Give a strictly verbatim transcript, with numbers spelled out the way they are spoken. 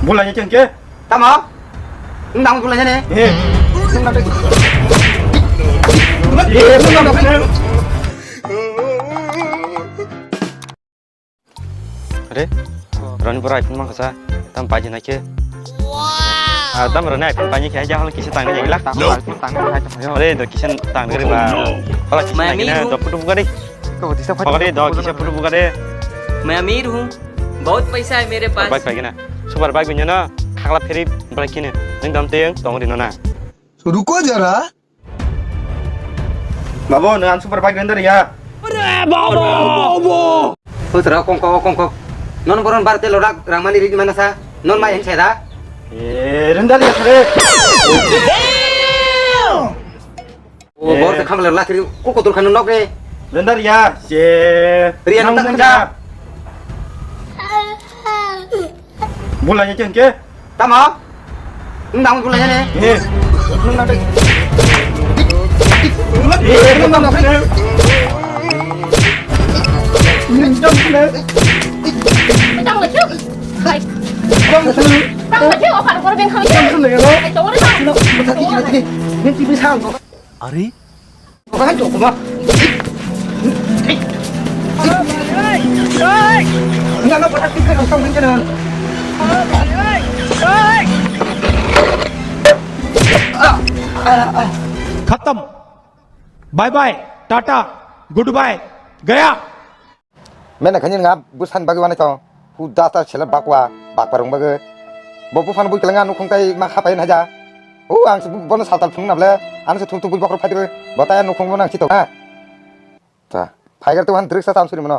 Bulanya chengke? Tamo? Nang bulanya ne? Eh. Are, roni bora iPhone mang kasa, tam paji nai ke. Ah, tam roni iPhone paji ke aja hal kisa tang ni jagila. Are, do kisa tang ni ba. Hala kisa tang ni do putu bugari. Bugari do kisa putu bugari. मैं अमीर हूँ, बहुत पैसा है मेरे पास। Bike paji na. Super bike ni na. Khagla pheri bike kini. Nang dam teng tong ri no na. रुको जरा। Babu, nang super bike render ya. Putra, kongko, kongko. Non boron bar te lodak rangmani rigi mana sa. Non mai hensai da. Eh, render ya sare. O bor te khamle la kiri ko kotor khanu nok re. Render ya, se. Riya nang nang tak da. Bulanya chengke? Tamo? Nang bulanya ne? Eh. Nang nang. Eh, nang nang. Nang nang. Tang lagi. Hai. Tang lagi. Tang lagi. Apa kau bengkak? Tang lagi. Hai, cowok ni tang. Nang bisa. Are? खत्म। Bye bye, tata, goodbye, गया। Mena khani nga bwsani bagwi wanai tong. Hu da ta sela bakwa, bakpa rung bagwi. Bo buphano bui kelenga nukhung tai ma khapai na ja. O ang se bono saltal phung na ble. Ano se thum thum bui bokhor phai de. Bo ta nukhung bo nang chito ha. Ta, phaigar to han drik sa tam suri mano.